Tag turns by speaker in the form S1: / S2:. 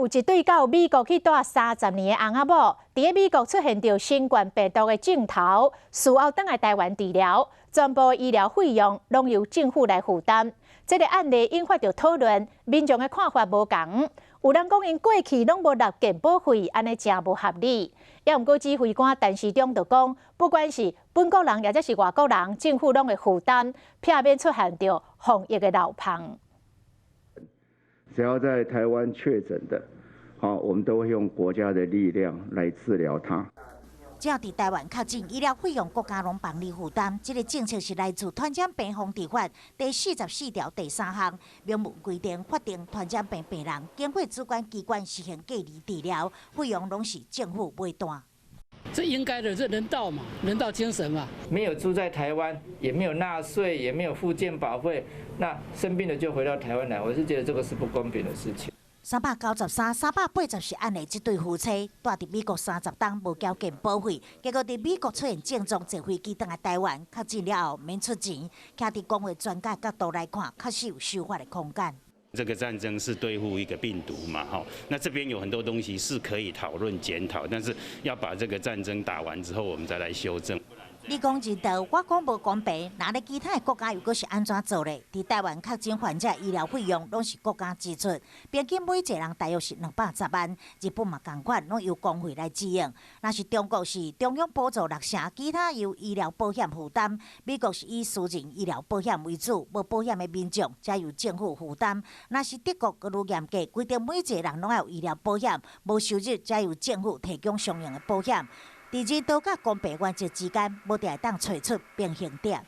S1: 有一對到美國去蹛30年的翁仔某，佇咧美國出現著新冠病毒的症頭，事後轉來台灣治療，全部醫療費用攏由政府來負擔。這个案例引發著討論，民眾的看法無仝。有人講𪜶過去攏無納健保費，按呢誠無合理。也毋過指揮官陳時中就講，不管是本國人抑者是外國人，政府攏會負擔，避免出現著防疫的漏縫。
S2: 只要在台灣確診的，好，我們都會用國家的力量來治療他。
S3: 只要佇台灣確診，醫療費用國家攏幫你負擔。這个政策是來自《傳染病防治法》第44條第3項，明文規定，法定傳染病病人經過主管機關實行隔離治療，費用攏是政府買單。
S4: 這應該的，這人道嘛，人道精神嘛。
S5: 沒有住在台灣，也沒有納稅，也沒有付健保費，那生病了就回到台灣來，我是覺得這個是不公平的事情。
S3: 393、384案的這對夫妻，蹛佇美國30冬無繳健保費，結果佇美國出現症狀，坐飛機轉來台灣，確診了後免出錢。徛佇公衛專家角度來看，確實有修法的空間。
S6: 這個戰爭是對付一個病毒嘛，哈，那這邊有很多東西是可以討論檢討，但是要把這個戰爭打完之後，我們再來修正。
S3: 你講人道，我講無公平。若咧其他的國家又閣是按怎做咧？佇台灣確診患者醫療費用攏是國家支出，平均每一個人大約是210萬。日本嘛仝款，攏由公費來支應。若是中國是中央補助六成，其他由醫療保險負擔。美國是以私人醫療保險為主，無保險的民眾才由政府負擔。若是德國閣愈嚴格，規定每一個人攏愛有醫療保險，無收入才由政府提供相應的保險。佇人道佮公平原則之間，無定會當揣出平衡點。